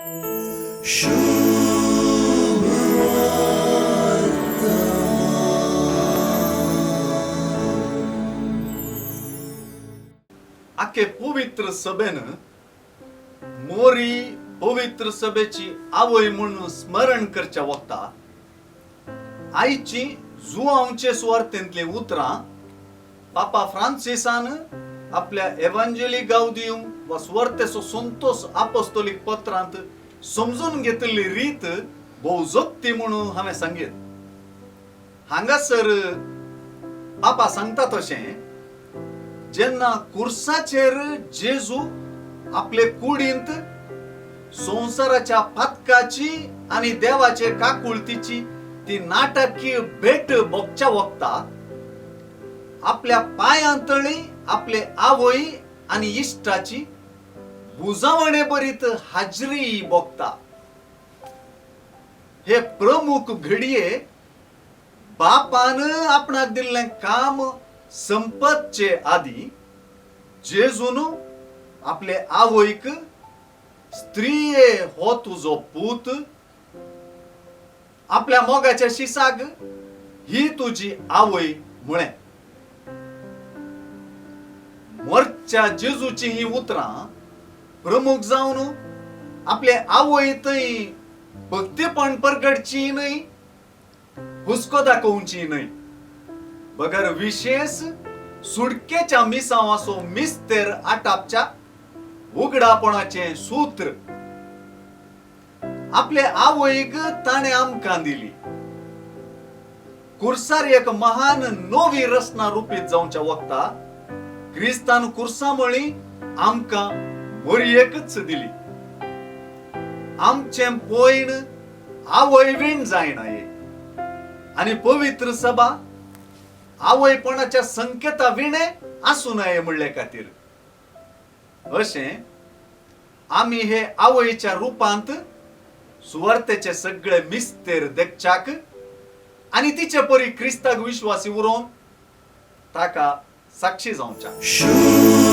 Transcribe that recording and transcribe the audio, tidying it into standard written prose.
आखे पवित्र सभेन मोरी पवित्र सभेची आवय म्हूण स्मरण करच्या वखता आयची जुआंवचे सुवार्थेंतलीं उतरां पापा फ्रांसिसान आपल्या एवांजेली गावदियूम वा सुवार्तेचो संतोष आपोस्तोलीक पत्रांत समजून घेतिल्ली रीत भोव जोगती म्हणून हांवें सांगीत. हांगासर पापा सांगता तशें, जेन्ना कुर्साचेर जेजू आपले कुडींत संवसाराच्या पातकाची आनी देवाचे काकुळतीची ती नाटकीय भेट भोगच्या वखता आपल्या पांयांतळी आपले आवय आनी इश्टाची बुजावणे बरीत हाजरी भोगता. हे प्रमुख घडये बापान आपणाक दिल्लें काम संपतचे आदीं जेजून आपले आवयक, स्त्रिये हो तुजो पूत, आपल्या मोगाच्या शिसाक ही तुजी आवय म्हळें. मरच्या जेजूचीं हीं उतरां प्रमुख जावन आपले आवय थंय भक्तीपण परगटची न्हय, हुस्को दाखोवची न्हय, बगर विशेश सुटकेच्या मिसांवाचो मिस्तेर आटापच्या उगडापणाचें सूत्र आपले आवयक ताणें आमकां दिली. कुर्सार एक महान नवी रचना रुपीत जावच्या वखता क्रिस्तान कुर्सा म्हळी आमकां मरयेकच दिली. आमचें पयण आवयवीण जायना आनी पवित्र सभा आवयपणाच्या संकेता विणें आसूं नये म्हणले खातीर अशें आमी हे आवयच्या रुपांत सुवार्तेचे सगळे मिस्तेर देखच्याक आनी तिचे परी क्रिस्ताक विश्वासी उरोवन ताका साक्षी जावच्या.